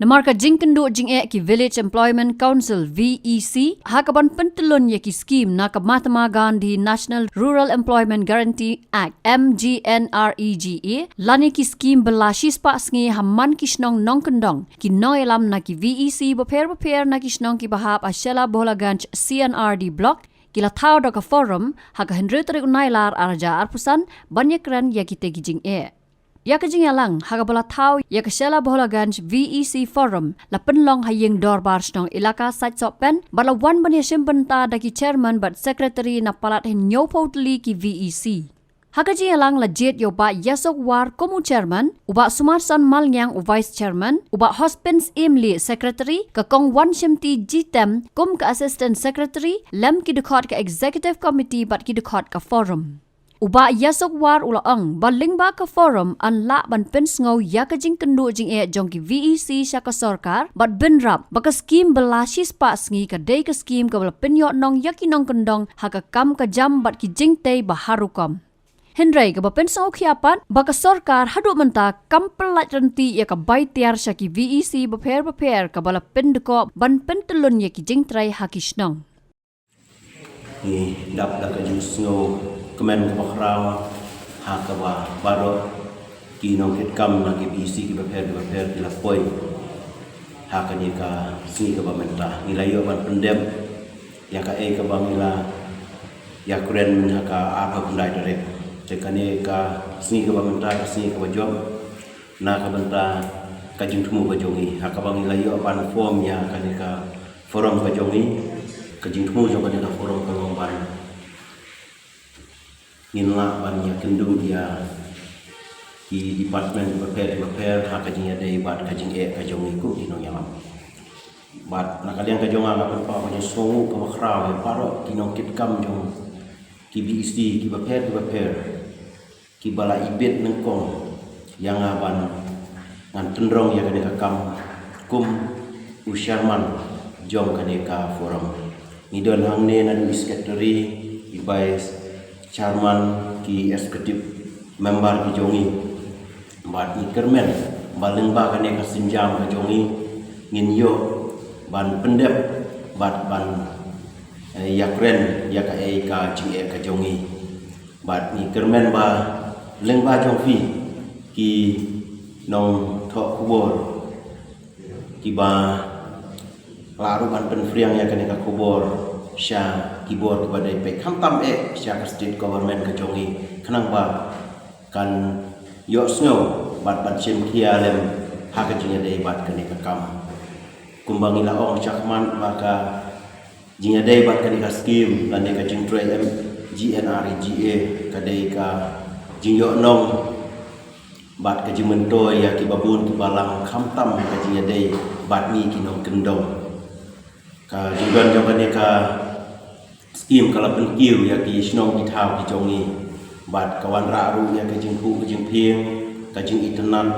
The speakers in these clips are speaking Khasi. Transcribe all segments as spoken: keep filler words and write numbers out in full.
Namar ka jingkynduh jingeh ki Village Employment Council, V E C, ha kaban pyntyllun ïa ki skim na ka Mahatma Gandhi National Rural Employment Guarantee Act, M G N R E G A, lane ki skim ba la shispah sngi ha man ki shnong nongkyndong, ki nongïalam na ki V E C bapher bapher na ki shnong kiba hap ha Shella Bhola Ganj C and R D Block, ki la thaw da ka forum ha ka hynriew tarik u Nailar ar hajar arphew san ban ïakren ïa kitei ki jingeh. Ïa ka jingïalang ha kaba la thaw ïa ka Shella Bhola Ganj V E C Forum la pynlong ha ïing dorbar shnong Elaka Saitsohpen bad la wan ban ïashim bynta da ki chairman bad secretary na palat hynñiewphew tylli ki V E C. Ha ka jingïalang la jied ïa u Bah Ïasuk War kum u chairman, u Bah Sumarson Malngiang u vice chairman, u Bah Hospins Imli secretary, ka Kong Wanshimti Jitem kum ka assistant secretary, lem ki dkhot ka executive committee bad ki dkhot ka forum. U Bah Ïasuk War u la ong ba lyngba ka forum yn lah ban pynsngew ïa ka jingkynduh jingeh jong ki V E C sha ka sorkar bad bynrap ba ka skim ba la shispah sngi ka dei ka skim kaba la pynïoh nong ïa ki nongkyndong ha ka kam ka jam bad ki jingtei ba har rukom. Hynrei kaba pynsngew khia pat ba ka sorkar haduh mynta kam pyllait rynti ïa ka bai tiar sha ki V E C bapher bapher kaba la pyndkoh ban pyntyllun ïa ki jingtrei ha ki shnong. Ngi dap da ka jingsngew kmen kaba khraw ha kaba baroh ki nongkitkam na ki V E C kiba pher kiba pher ki la poi ha kane ka sngi kaba mynta. Ngi la ïoh ban pyndep ïa kaei kaba ngi la ïakren ha ka arphew khyndai tarik. Te kane ka sngi kaba mynta ka sngi kaba jop na ka bynta ka jingthmu ka jong ngi ha kaba ngi la ïoh ban form ïa kane ka forum ka jong ngi. Ka jingthmu jong kane ka forum ka long ban ngin lah ban ïakynduh ïa ki department bapher bapher ha ka jingïadei bad ka jingeh ka jong ngi kum ki nongïalam. Bad na ka liang ka jong nga nga pynpaw ka jingsngewnguh kaba khraw ïa baroh ki nongkitkam jong ki V E C kiba pher kiba pher kiba la ibit nyngkong ïa nga ban ngan pynrong ïa kane ka kam kum u chairman jong kane ka forum. Ngi don hangne naduh i secretary, i vice chairman, ki executive member ki jong ngi. Bad ngi kyrmen ba lyngba kane ka sienjam ka jong ngi ngin ïoh ban pyndep bad ban, eh, ïakren ïa kaei ka jingeh ka jong ngi. Bad ngi kyrmen ba lyngba jong phi ki nongthoh khubor kiba la ruh ban pynphriang ïa kane ka khubor sha ki bor kiba dei peit khamtam eh sha ka state government ka jong ngi khnang ba kan ïohsngew bad ban shim khia lem ha ka jingïadei bad kane ka kam. Kumba ngi la ong shakhmat ba ka jingïadei bad kane ka skim lane ka jingtrei M G N R E G A ka dei ka jingïohnong bad ka jingmyntoi ïa kiba bun kiba lang khamtam ka jingïadei bad ngi ki nongkyndong. Ka jingdon jong kane ka skim ka la pynkiew ïa ki shnong ki thaw ki jong ngi bad ka wanrah ruh ïa ka jingkhuh ka jingphieng, ka jingitynnad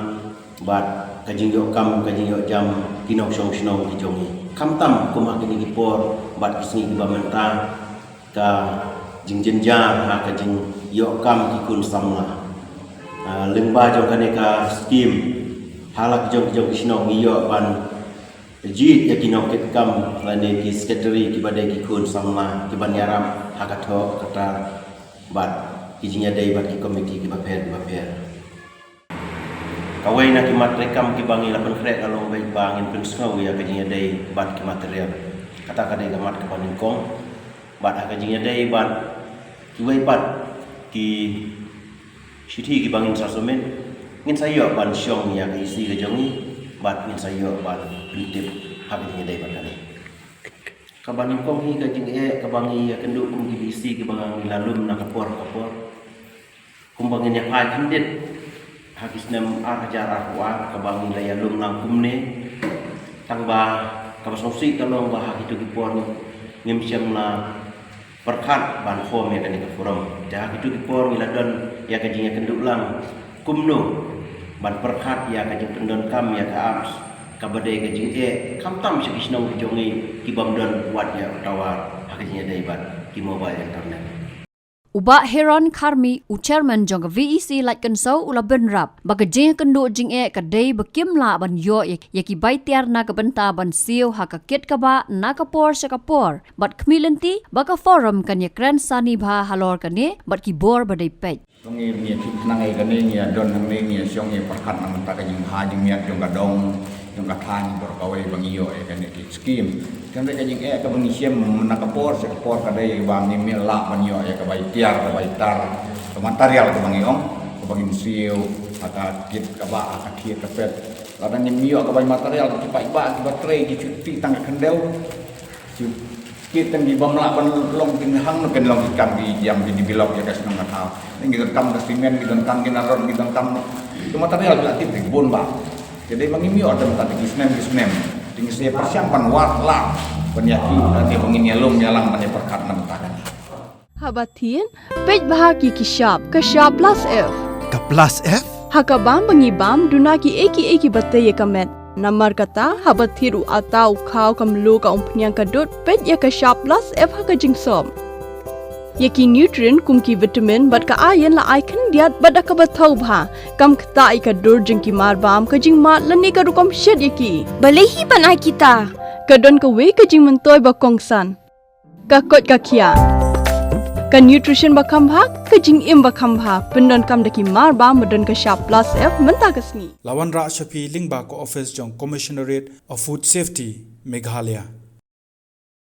bad ka jingïoh kam ka jingïoh jam ki nongshong shnong ki jong ngi. Khamtam kum ha kine ki por bad ki sngi kiba mynta ka jingjynjar ha ka jingïoh kam ki khun samla. Ah, lyngba jong kane ka skim ha la ki jong ki jong ki shnong ngi ïoh ban jied ïa ki nongkitkam lane ki secretary kiba dei ki khun samla kiban ïarap ha ka thoh ka tar bad ki jingïadei bad ki komiti kiba pher kiba pher. Kawei na ki mat treikam kiba ngi la pynkhreh ka long ba ngin pynsngew ïa ka jingïadei bad ki material. Kata ka dei ka mat kaba nyngkong bad ha ka jingïadei bad kiwei pat ki shithi kiba ngin sa submit, ngin sa ïoh ban shong ïa ka E C ka jong ngi bad ngin sa ïoh ban pyntip ha ka jingïadei bad kane. Kaba nyngkong hi ka jingeh kaba ngi ïakynduh kum ki V E C kiba ngi la lum na ka por ka por. Kumba ngin ïa phai khyndiat ha ki snem ar hajar arphew ar kaba ngi la ïalum lang kumne. Tang ba kaba sngewsih ka long ba ha kito ki por ngim shym la pyrkhat ban form ïa kane ka forum. Te ha kito ki por ngi la don ïa ka jingïakynduh lang kumno ban pyrkhat ïa ka jingpyndonkam ïa ka apps kaba dei ka jingeh khamtam sha ki shnong ki jong ngi ki bym don wat ïa u tower ha ka jingïadei bad ki mobile internet. U Bah Heron Kharmi, u Chairman jong ka V E C Laitkynsew, u la bynrap ba ka jingkynduh jingeh ka dei ba kim lah ban ïoh ïa, ïa ki bai tiar na ka bynta ban siew ha ka kit kaba na ka por sha ka por, bad khmih lynti ba ka forum kan ïakren sani bha halor kane bad ki bor ba dei peit. Ngi, ngi ïa kit khnang ïa kane, ngi ïa don hangne, ngi ïa shong, ngi ïa pyrkhat na ka bynta ka jingbha jingmiat jong ka dong, jong ka thaiñ, bor kawei ba ngi ïoh ïa kane ki skim. Kan dei ka jingeh kaba ngi shem na ka por sha ka por ka dei ba ngim lah ban ïoh ïa ka bai tiar, ka bai tar, ka material kaba ngi ong, kaba ngin siew ha ka kit kaba, ha ka thied ka pet. Lada ngim ïoh ka bai material, ki paidbah kiba trei ki shu tih tang ka khyndew. Shu tih tang ki bym lah ban long, kin hangno kin long ki kam ki jam ki develop ïa ka shnong ka thaw. Ngi donkam ka simen, ngi donkam ki narod, ngi donkam ki material ki la tip ki bun bah. Te dei ba ngim ïoh te mynta ki snem ki snem. Te ngi sa pyrshang ban wad lah ban ïa ki, te ba ngin ïalum ïalang ban ïa pyrkhat na ka bynta kane. Haba thied, peit bha ki, ki shap, ka shap plus F. Ka plus F? Ha ka bam ba ngi bam, duna kiei kiei kiba tei ïa ka met. Namar kata, haba thied u atta, u khaw, ka mluh, ka umphniang, ka dud, peit ïa ka shap plus F ha ka jingsop. Ïa ki nutrient kum ki vitamin bad ka iron la ai khyndiat bad da kaba thaw bha, kam ktah ïa ka dur jong ki mar bam, ka jingmad lane ka rukom shet ïa ki. Balei hi ban ai kita? Ka don kawei ka jingmyntoi ba kongsan. Ka koit ka khiah. Ka nutrition ba kham bha, ka jingim ba kham bha, pyndonkam da ki mar bam ba don ka shap plus F mynta ka sngi. La wanrah sha phi lyngba ka office jong Commissionerate of Food Safety, Meghalaya.